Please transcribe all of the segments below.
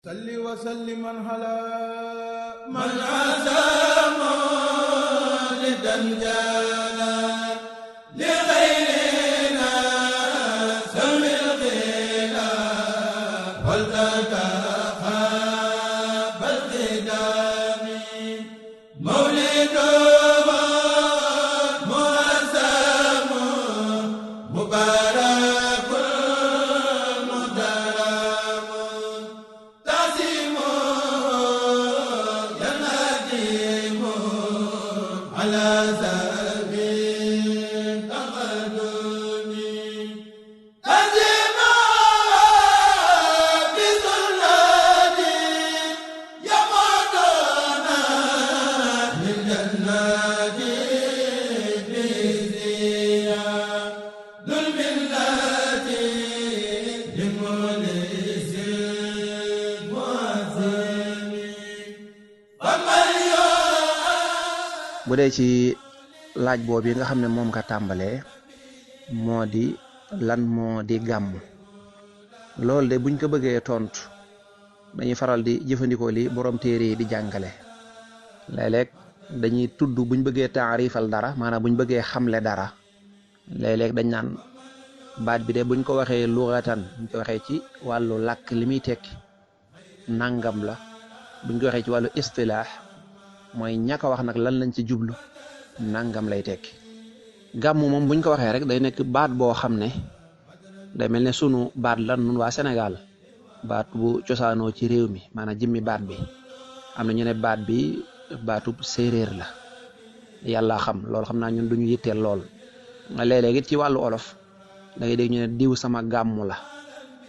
salli wa sallim ala man azamu lidan jala li ghayrina samil qila wal tataha bal qidami mawlidu muazzamu mubarakun mudaramu tazimu yanadimu ala zabi taqadumi tazimu bi sunnati yamaduna lil jannati biziya dul millati limulisi muazimi bu dee ci laaj boobu nga xam ne moom nga tàmbalee moo di lan moo di gàmm loolu de buñ ko bëggee tontu dañuy faral di jëfandikoo li borom téere yi di jàngale léeg-léeg dañuy tudd buñ bëggee taarifal dara maanaam buñ bëggee xamle dara léeg-léeg dañ naan baat bi de buñ ko waxee lughatan buñ ko waxee ci wàllu làkk li muy tekki nangam la buñ ko waxee ci wàllu istilaax mooy ñàkk a wax nag lan lañ ci jublu nangam lay tekki gàmm moom buñ ko waxee rek day nekk baat boo xam ne day mel ne sunu baat la nun waa Sénégal baat bu cosaanoo ci réew mi maanaam jëmmi baat bi am na ñu ne baat bi baatub séeréer la yàlla xam loolu xam naa ñun duñu yitteel lool léeg-léeg it ci wàllu olof da ngay dégg ñu ne diw sama gàmmu la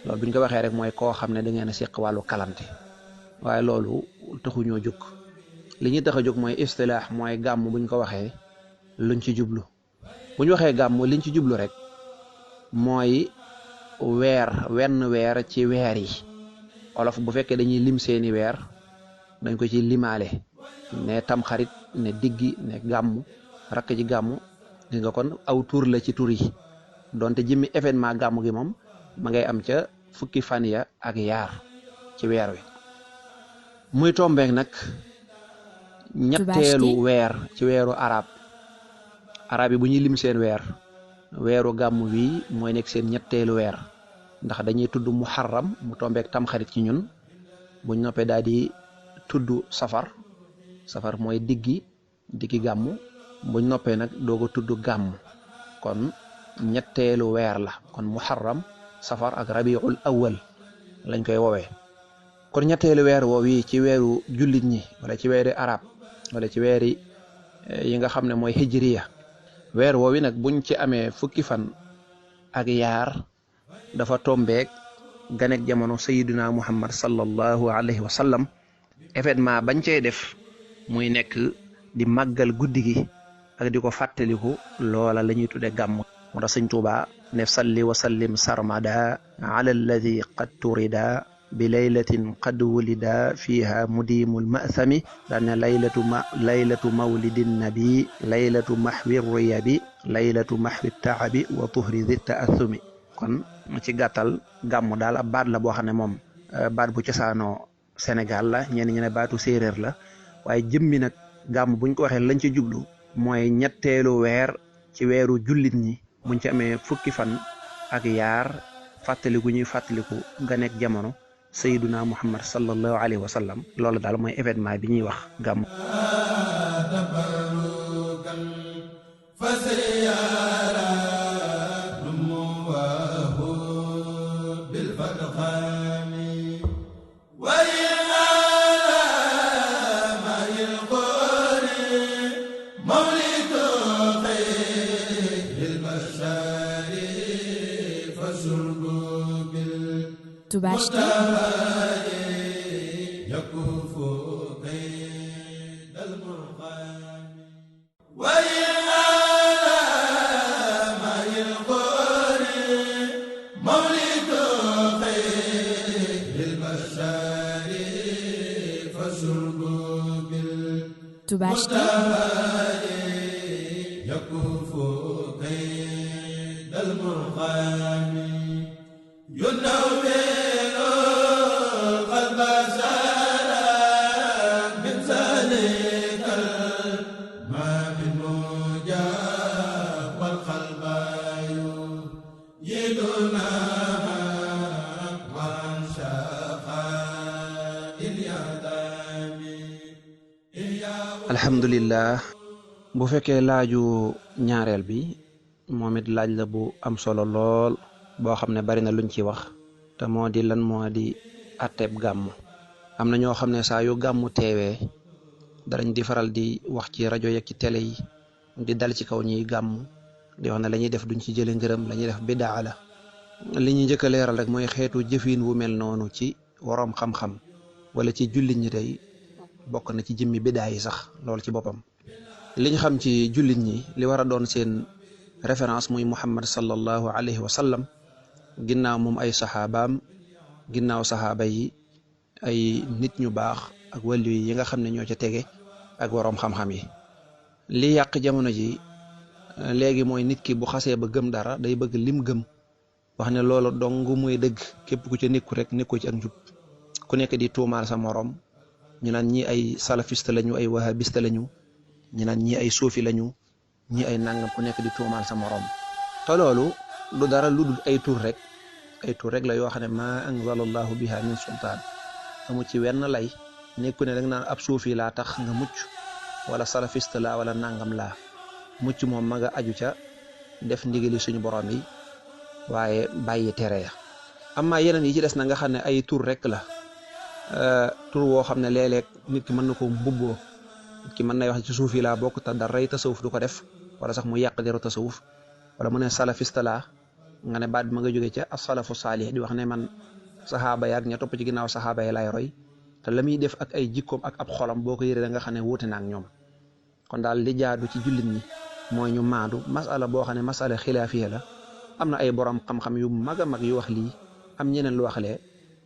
loolu buñ ko waxee rek mooy koo xam ne da ngeen a seq wàllu kalante waaye loolu taxuñoo jóg li ñuy tax a jóg mooy istilaax mooy gàmm buñ ko waxee luñ ci jublu buñ waxee gàmm liñ ci jublu rek mooy wenn weer ci weer yi olof bu fekkee dañuy lim seeni weer dañ ko ci limaale ne tamxarit ne diggi ne gàmm rakk ci gàmm gis nga kon aw tur la ci tur yi donte jëmmi événement gàmm gi moom ma ngay am ca fukki fan ya ak yaar ci weer wi muy tombeek nag ñetteelu weer ci weeru arab yi bu ñuy lim seen weeru gàmm wi mooy nekk seen ñetteelu weer ndax dañuy tudd muharram mu tombeek tamxarit ci ñun buñ noppee daal di tudd safar mooy diggi gàmm buñ noppee nag doog a tudd gàmm kon ñetteelu weer la kon muharram safar ak rabiul awwal lañ koy woowee kon ñetteelu weer woowu ci weeru jullit ñi wala ci weeri arab wala ci weeri yi nga xam ne mooy hijriya weer woowu nag buñ ci amee fukki fan ak yaar dafa tombeek ganek jamono sayyidina muhammad sallallahu alayhi wa sallam événement bañ cey def muy nekk di màggal guddi gi ak di ko fàttaliku loola la ñuy tudde gàmm moo tax sëñ Tuubaa ne salli wa sallim sarmada ala alladi qad turida bi laylatin qad wulida fiha mudimul ma'thami daane laylatu mawlidin nabi laylatu mahwi riyabi laylatu mahwi taabi wa tuhri di ta'athumi kon ci gàttal gàmm daal ab baat la boo xam ne moom baat bu cosaanoo Sénégal la ñenn ñi ne baatu séeréer la waaye jëmmi nag gàmm buñ ko waxee lañ ci jublu mooy ñetteelu weer ci weeru jullit ñi buñ ci amee fukki fan ak yaar fàttaliku ñuy fàttaliku ganek jamono sayyiduna muhammad sallallahu alayhi wa sallam loolu daal mooy événement bi ñuy wax gàmm ينور القلب alhamdulillah bu fekkee laaju ñaareel bi moom it laaj la bu am solo lool boo xam ne bari na luñ ci wax te moo di lan moo di atteb gàmmu. am na ñoo xam ne saa yu gàmmu teewee darañ di faral di wax ci rajo yeeg ci télé yi di dal ci kaw ñiy gàmmu di wax ne la ñuy def duñ ci jële ngërëm la ñuy def bidaa la. li ñu njëkk a leeral rek mooy xeetu jëfin wu mel noonu ci waroom xam-xam wala ci jullit ñi tey bokk na ci jëmmi bidaa yi sax loolu ci boppam. liñ xam ci jullit ñi li war a doon seen référence muy Muhammad sallallahu alayhi wa sallam, ginnaaw moom ay saxaabaam, ginnaaw saxaaba yi ay nit ñu baax ak wàllu yi nga xam ne ñoo ca tege ak waroom xam-xam yi. li yàq jamono ji léegi mooy nit ki bu xasee ba gëm dara day bëgg lim gëm wax ne loolu dong muy dëgg, képp ku ca nekku rek nekkoo ci ak njub. ku nekk di tuumaal sa morom, ñu naan ñi ay salafiste lañu, ay wahabiste lañu, ñu naan ñi ay suufi lañu, ñi ay nangam, ku nekk di tuumaal sa morom. te loolu du dara lu dul ay tur rek la yoo xam ne maa anzalallahu biha min sultaan, amu ci wenn lay. nekku ne rek naan ab suufi laa tax nga mucc, wala salafiste laa wala nangam laa. mucc moom ma nga aju ca def ndigali suñu borom yi waaye bàyyi tere ya. amma yeneen yi ci des na nga xam ne ay tur rek la, tur woo xam ne léeg-léeg nit ki mën na ko mbubboo. nit ki mën nay wax ci suuf yi laa bokk te daray tasawuf du ko def, wala sax mu yàq deru tasawuf, wala mu ne salafiste laa nga ne baat bi ma nga jógee ca as-salafu saalih di wax ne man saxaaba yaag ña topp ci ginnaaw saxaaba yi lay roy, te la muy def ak ay jikkoom ak ab xolam boo ko yëree da nga xam ne wuute na ak ñoom. kon daal li jaadu ci jullit ñi mooy ñu maandu. masala boo xam ne masala xilaafiya la, am na ay borom xam-xam yu mag a mag yu wax lii, am ñeneen lu wax lee,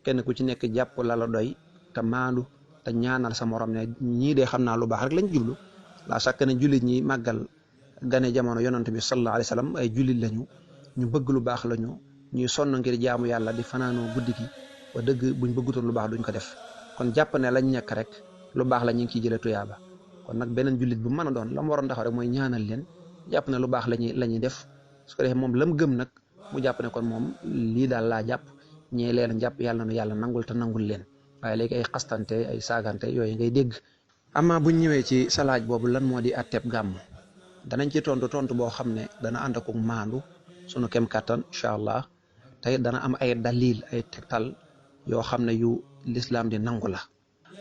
kenn ku ci nekk jàpp la la doy te maandu te ñaanal sa morom ne ñii de xam naa lu baax rek lañ jublu. la chaque ne jullit ñi màggal gane jamono yonent bi sallallahu alayhi wa sallam ay jullit lañu, ñu bëgg lu baax lañu, ñuy sonn ngir jaamu yàlla di fanaanoo guddi gi. wa dëgg buñ bëggutoon lu baax duñ ko def. kon jàpp ne lañ nekk rek lu baax la ñu ngi ciy jëlee tuyaaba. kon nag beneen jullit bu mën a doon la mu waroon taxaw rek mooy ñaanal leen, jàpp ne lu baax la ñuy def. su ko defee moom lam gëm nag mu jàpp ne kon moom lii daal laa jàpp, ñee leen jàpp yàlla na yàlla nangul te nangul leen. waaye léegi ay xastante ay saagante yooyu ngay dégg. amma buñ ñëwee ci sa laaj boobu lan moo di atteb gàmm, danañ ci tontu boo xam ne dana ànd ak maandu sunu kem kattan incha allah. tey dana am ay dalil, ay tegtal yoo xam ne yu lislaam di nangu la.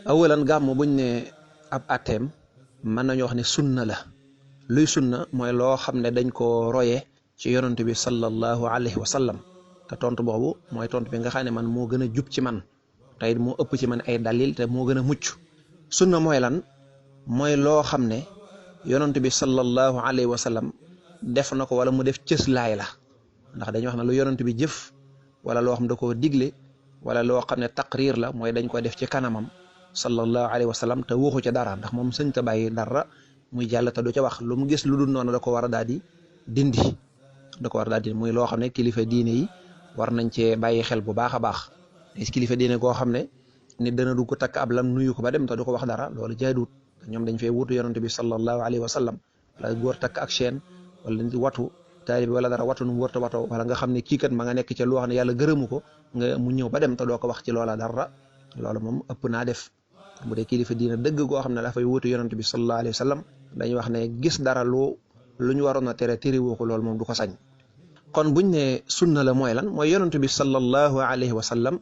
awalan gàmm buñ ne ab atteem mën nañu wax ne sunna la. luy sunna mooy loo xam ne dañ ko roye ci yonent bi sallallahu alayhi wa sallam. te tontu boobu mooy tontu bi nga xam ne man moo gën a jub ci man, tey moo ëpp ci man ay dalil te moo gën a mucc. sunna mooy lan? mooy loo xam ne yonent bi sallallahu alayhi wa sallam def na ko wala mu def cëslaay la. ndax dañuy wax ne lu yonent bi jëf wala loo xam da koo digle wala loo xam ne taqrir la, mooy dañ ko def ci kanamam sallallahu alayhi wa sallam te waxu ca dara, ndax moom sëñ ta bàyyi dara muy jàll te du ca wax. lu mu gis lu dul noonu da ko war a daal di dindi, muy loo xam ne kilifa diine yi war nañ cee bàyyi xel bu baax a baax. kilifa diine koo xam ne nit dana du ko takk ab lam nuyu ko ba dem te du ko wax dara, loolu jaaduwut. ñoom dañ fee wutu yonent bi sallallahu alayhi wa sallam. wala góor takk ak chaîne wala nit watu taalibi wala dara watu nu mu wërta watoo, wala nga xam ne kii kat ma nga nekk ca loo xam ne yàlla gërëmu ko nga mu ñëw ba dem te doo ko wax ci loola dara, loolu moom ëpp naa def. bu dee kilifa diine dëgg goo xam ne dafay wutu yonent bi sallallahu alayhi wa sallam, dañuy wax ne gis dara lu ñu waroon a tere woo ko, loolu moom du ko sañ. kon buñ ne sunna la mooy lan? mooy yonent bi sallallahu alayhi wa sallam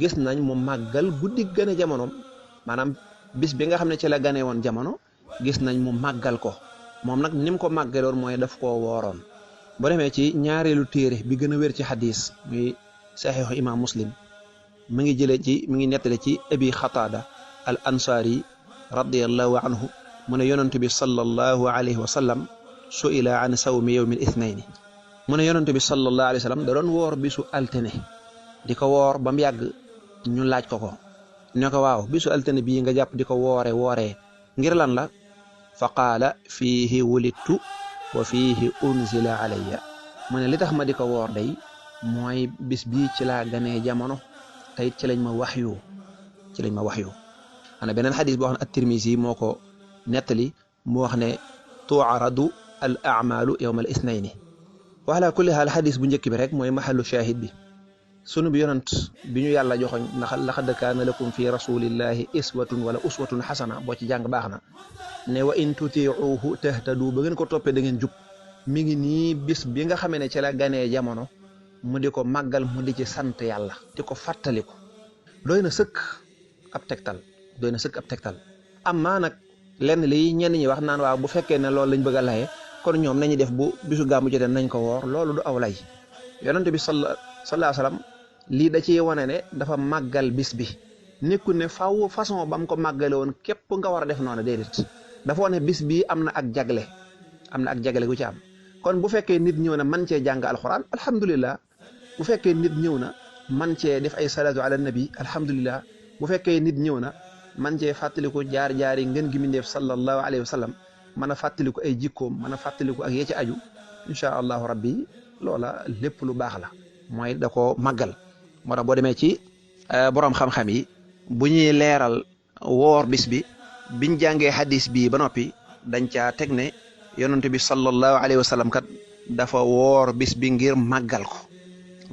gis nañ mu màggal guddi gane jamonoom, maanaam bis bi nga xam ne ci la gane woon jamono gis nañ mu màggal ko. moom nag ni mu ko màggaloon mooy daf koo wooroon. boo demee ci ñaareelu téere bi gën a wér ci xadis muy saxiixu imam muslim, mi ngi nettale ci abi xataada al ansaari radiallahu anhu mu ne yonent bi sallallahu alayhi wa sallam su'ila an sawmi yawmi al ithnayni. mu ne yonent bi sallallahu alayhi wa sallam da doon woor bisu altine, di ko woor ba mu yàgg ñu laaj ko ne ko waaw bisu altine bii nga jàpp di ko wooree ngir lan la? fa qaala fiihi wulidtu wa fiihi unzila alayya. mu ne li tax ma di ko woor day mooy bis bii ci laa ganee jamono te it ci lañ ma waxyu. ana beneen xadis boo xam ne at-Tirmisi moo ko nettali mu wax ne tuaradu al amalu yawma al isnayni wa ala kulli haal xadis bu njëkk bi rek mooy maxallu shahid bi sunu bi yonant bi ñu yàlla joxoñ ndax laqad kaana lakum fi rasulillahi iswatun wala uswatun xasana boo ci jàng baax na ne wa in tutiuhu tahtadu ba ngeen ko toppee da ngeen jub mi ngi nii bis bi nga xamee ne ci la ganee jamono mu di ko màggal mu di ci sant yàlla di ko fàttaliku doy na sëkk ab tegtal doy na sëkk ab tegtal amma nag lenn li ñenn ñi wax naan waaw bu fekkee ne loolu lañ bëgg a laye kon ñoom nañu def bu bisu gàmmu jotee nañ ko woor loolu du aw lay yonent bi sallallahu alayhi wasallam lii da ciy wane ne dafa màggal bis bi nekkul ne faw façon ba mu ko màggale woon képp nga war a def noonu déedéet dafa wane bis bi am na ak jagle gu ci am kon bu fekkee nit ñëw na man cee jàng alxuraan alhamdulillah bu fekkee nit ñëw na man cee def ay salaatu ala nabi alhamdulillah bu fekkee nit ñëw na man cee fàttaliku jaar-jaari ngeen gi mindeef sallallahu alayhi wa sallam mën a fàttaliku ay jikkoom mën a fàttaliku ak yee ci aju incha allahu rabbi loola lépp lu baax la mooy da ko màggal moo tax boo demee ci borom xam-xam yi bu ñuy leeral woor bis bi biñ jàngee hadis bi ba noppi dañ caa teg ne yonent bi sallallahu alayhi wa sallam kat dafa woor bis bi ngir màggal ko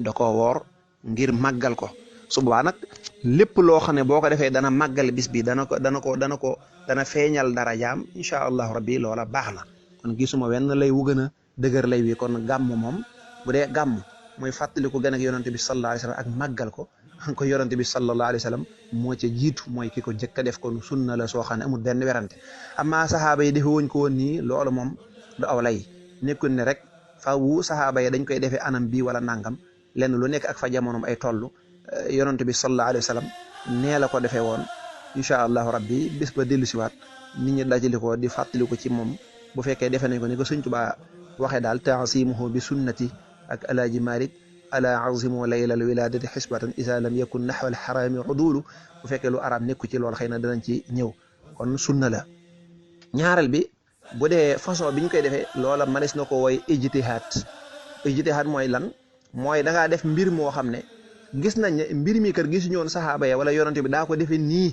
da ko woor ngir màggal ko su boobaa nag lépp loo xam ne boo ko defee dana màggal bis bi dana feeñal dara jaam incha allahu rabbi loola baax na kon gisuma wenn lay wu gën a dëgër lay wi kon gàmm moom bu dee gàmm mooy fàttaliku gën ak yonent bi sallallahu alayhi wa sallam ak màggal ko yonent bi sallallahu alayhi wa sallam moo ca jiitu mooy ki ko jëkk a def kon sunna la soo xam ne amul benn werante amma saxaaba yi defe wuñ ko woon nii loolu moom du aw lay nekkul ne rek faawu saxaaba yi dañ koy defee anam bii wala nangam lenn lu nekk ak fa jamonoom ay toll yonent bi sallallahu alayhi wa sallam nee la ko defee woon incha allahu rabbi bis ba dellu siwaat nit ñi dajali ko di fàttali ko ci moom bu fekkee defe nañ ko ni ko Sëñ Tuubaa waxee daal taasimuhu bi sunnati ak alaaji Malik ala azimu laylal wiladati xisbatan isa lam yakun naxwa alxarami udulu bu fekkee lu arab nekku ci loolu xëy na danañ ci ñëw kon sunna la ñaareel bi bu dee façon bi ñu koy defee loola manis na ko woy ijtihaad mooy lan mooy da ngaa def mbir moo xam ne gis nañ ne mbir mi kër gisuñu woon saxaaba ya wala yonante bi daa ko defee nii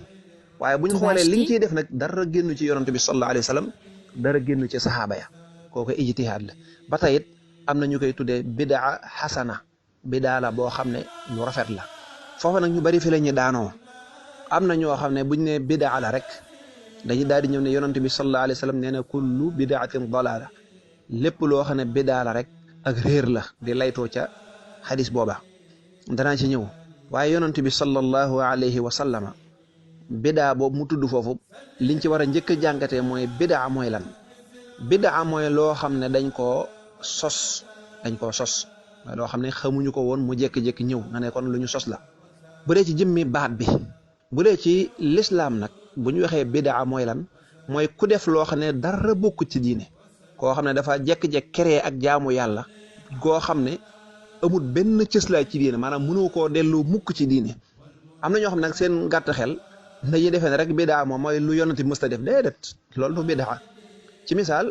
waaye buñ xoolee li nga ciy def nag dara génn ci yonante bi sallallahu alayhi wa sallam dara génn ci saxaaba ya kooku ijtihaad la ba tey it am na ñu koy tuddee bidaa xasana bidaa la boo xam ne lu rafet la foofu nag ñu bari fi la ñu daanoo am na ñoo xam ne buñ ne bidaa la rek dañuy daal di ñëw ne yonante bi sallallahu alayhi wa sallam nee na kullu bidaatin dalaala lépp loo xam ne bidaa la rek ak réer la di laytoo ca xadis booba danaa ci ñëw waaye yonante bi sallallahu alayhi wa sallama bidaa boobu mu tudd foofu liñ ci war a njëkk a jàngatee mooy bidaa mooy lan bidaa mooy loo xam ne dañ koo sos mooy loo xam ne xamuñu ko woon mu jékki-jékki ñëw nga ne kon lu ñu sos la bu dee ci jëmmi baat bi bu dee ci lislaam nag bu ñu waxee bidaa mooy lan mooy ku def loo xam ne dara bokk ci diine koo xam ne dafa jékki-jékki créé ak jaamu yàlla goo xam ne amul benn cëslaay ci diine maanaam mënoo koo delloo mukk ci diine am na ñoo xam ne nag seen gàtt xel dañuy defee ne rek bidaa moom mooy lu yonent bi mësta def déedéet loolu du bidaa ci misaal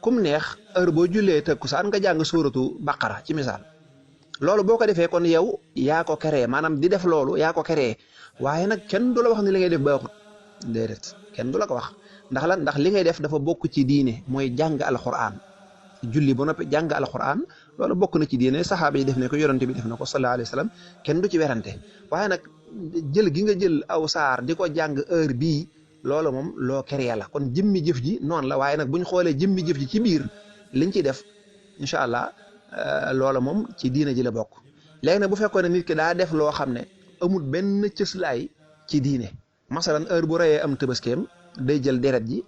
kum neex heure boo jullee takkusaan nga jàng sóoratu baqara ci misaal loolu boo ko defee kon yow yaa ko créé maanaam di def loolu yaa ko créé waaye nag kenn du la wax ni li ngay def baaxut déedéet kenn du la ko wax ndax lan ndax li ngay def dafa bokk ci diine mooy jàng alquran julli ba noppi jàng alquran loolu bokk na ci diine saxaaba yi def ne ko yonent bi def na ko sallallahu alayhi wa sallam kenn du ci werante waaye nag jël gi nga jël aw saar di ko jàng heure bii loolu moom loo créé la kon jëmmi jëf ji noonu la waaye nag buñ xoolee jëmmi jëf ji ci biir liñ ci def incha allah loola moom ci diina ji la bokk léegi nag bu fekkoon ne nit ki daa def loo xam ne amul benn cëslaay ci diine masalan heure bu reyee am tëbaskeem day jël deret ji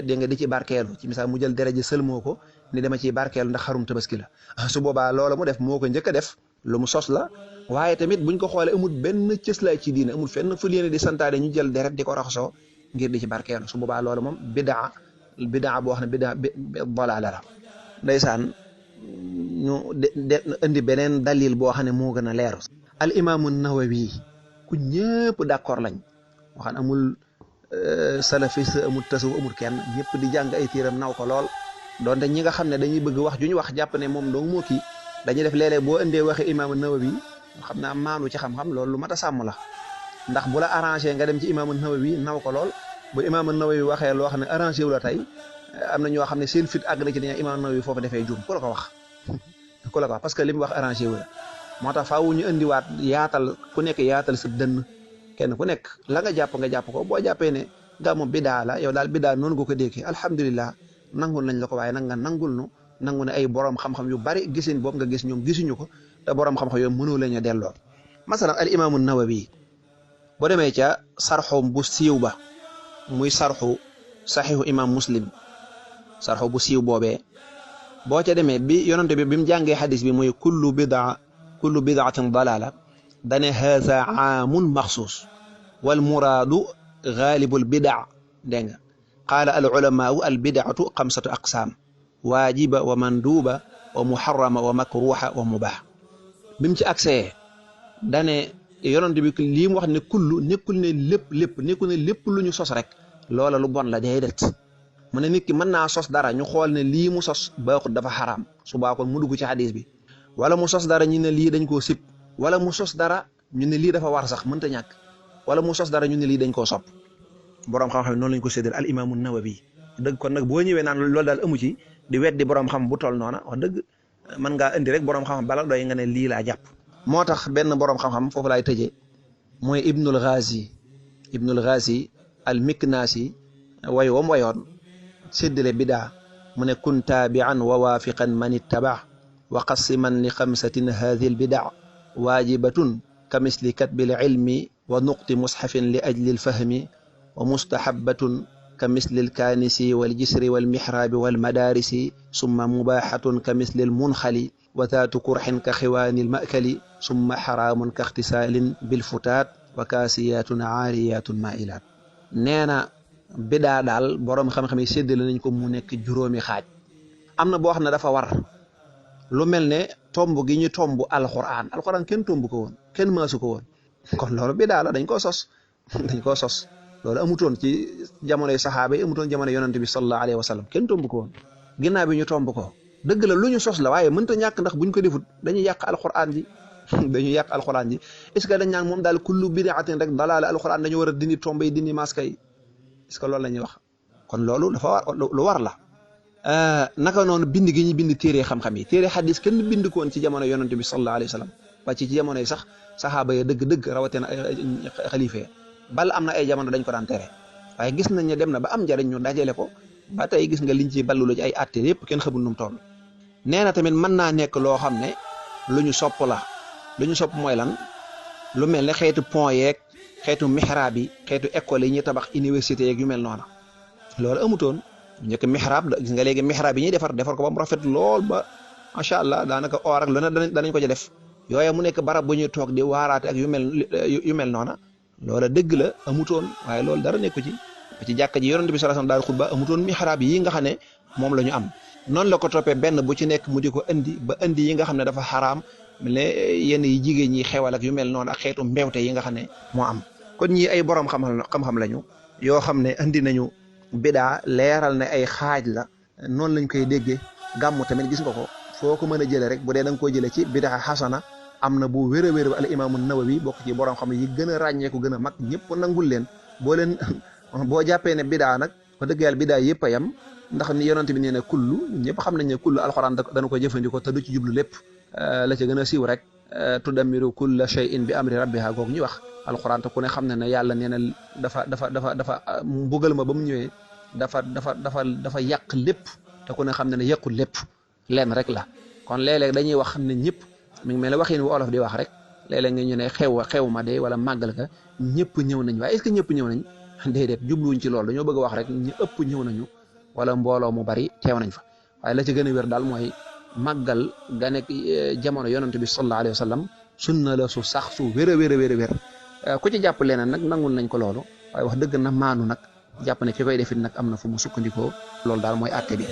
dégg nga di ci barkeelu ci misaal mu jël deret ji sëlmoo ko ni dama ciy barkeelu ndax xarum tabaski la su boobaa loola mu def moo ko njëkk a def lu mu sos la waaye tamit buñ ko xoolee amul benn cëslaay ci diine amul fenn fu leen di santaane ñu jël deret di ko raxasoo ngir di ci barkeelu su boobaa loola moom bidaa boo xam ne bidaa dalaala la ndeysaan ñu indi beneen dalil boo xam ne moo gën a leer al imaamu nawawi ku ñëpp d'accord lañ waxaan amul salafiste amul tasaw amul kenn ñëpp di jàng ay tiiram naw ko lool donte ñi nga xam ne dañuy bëgg wax ju ñu wax jàpp ne moom dong moo kii dañuy def léeg-léeg boo indee waxe imaamu nawawi xam naa maanu ci xam-xam loolu lu mat a sàmm la ndax bu la arrangé nga dem ci imaamu Nawawi naw ko lool bu imaamu Nawawi waxee loo xam ne arrangé wu la tey am na ñoo xam ne seen fit àgg na ci dañuy imaamu Nawawi foofu defee juum ku la ko wax ku la ko wax parce que li mu wax arrangé wu la moo tax faaw ñu indiwaat yaatal ku nekk yaatal sa dënn kenn ku nekk la nga jàpp ko boo jàppee ne gàmmu bidaa la yow daal bidaa noonu nga ko déggee alhamdulilah nangul nañ la ko waaye nag nga nangul nu nangu ne ay borom xam-xam yu bari gisin boobu nga gis ñoom gisuñu ko te borom xam-xam yooyu mënoo leen a delloo masalan al imaamu Nawawi boo demee ca sarxum bu siiw ba muy sarxu saxiixu imaam Muslim sarxu bu siiw boobee boo ca demee bi yonante bi mu jàngee xadis bi muy kullu bidaatin dalaala dane haza aamun maxsuus wal muraadu gaalibul bidaa dégg nga qaala al ulamaau al bidaatu xamsatu aqsaam waajiba wa manduuba wa muharrama wa makruuxa wa mubaax bi mu ci agsee dane yonante bi lii mu wax ne kullu nekkul ne lépp lu ñu sos rek loola lu bon la déedéet mu ne nit ki mën naa sos dara ñu xool ne lii mu sos baaxut dafa xaraam subaa kon mu dugg ci xadis bi wala mu sos dara ñu ne lii dañ koo sib wala mu sos dara ñu ne lii dafa war sax mënta ñàkk wala mu sos dara ñu ne lii dañ koo sopp boroom xam-xam noonu lañ ko séddal al imaamu Nawawi dëgg kon nag boo ñëwee naan loolu daal amu ci di weddi boroom xam bu toll noona wax dëgg mën ngaa indi rek boroom xam-xam bala doy nga ne lii laa jàpp moo tax benn boroom xam-xam foofu laay tëjee mooy Ibnul Ghazi al Miknaasi way wam wayoon séddale bidaa mu ne kun taabian wa waafiqan man ittaba wa qassiman li xamsatin haadihi al bidaa waajibatun ka misli katbil ilmi wa nuqti mushafin li ajli alfahmi wa mustahabbatun ka misli alkaanisi waljisri walmihraabi walmadaarisi summa mubaahatun ka misli almunxali wa taatu kurxin ka xiwaani almakali summa xaraamun ka ixtisaalin bilfutaat wa kaasiyaatun aariyaatun maailaat nee na bidaa daal boroom xam-xam yi séddale nañ ko mu nekk juróomi xaaj am na boo xam ne dafa war lu mel ne tomb gi ñu tomb alxuraan kenn tomb ko woon kenn maasu ko woon kon loolu bidaa la dañ koo sos loolu amutoon ci jamonoy saxaaba yi amutoon jamono yonante bi sallallahu alayhi wa sallam kenn tomb ko woon ginnaaw bi ñu tomb ko dëgg la lu ñu sos la waaye mënta ñàkk ndax buñ ko defut dañuy yàq alxuraan ji est-ce que dañ naan moom daal kullu bidaatin rek dalaala alxuraan dañu war a dindi tomb yi dindi maska yi est-ce que loolu la ñuy wax kon loolu dafa war lu war la naka noonu bind gi ñu bind téere xam-xam yi téere xadis kenn bind ko woon ci jamono yonante bi sallallahu alayhi wa sallam wàcc ci jamono yi sax saxaaba ya dëgg-dëgg rawatina xalifa bal am na ay jamono dañ ko daan tere waaye gis nañ ne dem na ba am njariñ ñu dajale ko ba tey gis nga liñ ci ballu la ci ay atte yëpp kenn xamul nu mu toll nee na tamit mën naa nekk loo xam ne lu ñu sopp la lu ñu sopp mooy lan lu mel ne xeetu pont yeeg xeetu mihraab yi xeetu école yi ñuy tabax université yeeg yu mel noona loolu amutoon njëkk mihraab gis nga léegi mihraab yi ñuy defar ko ba mu rafet lool ba macha allah daanaka or ak lu ne danañ ko ci def yooya mu nekk barab bu ñuy toog di waaraate ak yu mel noona loola dëgg la amutoon waaye loolu dara nekku ci jàkka ji yonent bi sallallahu alayhi wasallam daal xutba amutoon mihraab yi nga xam ne moom la ñu am noonu la ko toppee benn bu ci nekk mu di ko indi yi nga xam ne dafa xaraam ne yenn yi jigéen ñi xewal ak yu mel noonu ak xeetu mbewte yi nga xam ne moo am kon ñii ay borom xam-xam lañu yoo xam ne indi nañu bidaa leeral ne ay xaaj la noonu lañ koy déggee gàmmu tamit gis nga ko foo ko mën a jëlee rek bu dee da nga koo jëlee ci bidaa xasana am na bu wér a wér al imaamu Nawawi bokk ci borom xam yi gën a ràññeeku gën a mag ñëpp nangul leen boo jàppee ne bidaa nag wax dëgg yàlla bidaa yëpp a yam ndax ni yonent bi nee na kullu ñëpp xam nañ ne kullu alxuraan dana ko jëfandikoo te du ci jublu lépp la ca gën a siiw rek tudammiru kulla shay'in bi amri rabbiha googu ñu wax alxuraan te ku ne xam ne ne yàlla nee na dafa mbugal ma ba mu ñëwee dafa yàq lépp te ku ne xam ne ne yàqul lépp leen rek la kon léeg-léeg dañuy wax ne ñëpp mi ngi mel ne waxin wu olof di wax rek léeg-léeg nga ñu ne xew ma de wala màggal ka ñëpp ñëw nañ waaye est-ce que ñëpp ñëw nañ déedéet jubluwuñ ci loolu dañoo bëgg a wax rek ñu ëpp ñëw nañu wala mbooloo mu bari teew nañ fa waaye la ci gën a wér daal mooy màggal ga nekk jamono yonent bi sallallahu alayhi wa sallam sunna la su sax su wér a wér ku ci jàpp leneen nag nangul nañ ko loolu waaye wax dëgg na maanu nag jàpp ne ki koy defit nag am na fu mu sukkandikoo loolu daal mooy àtte bi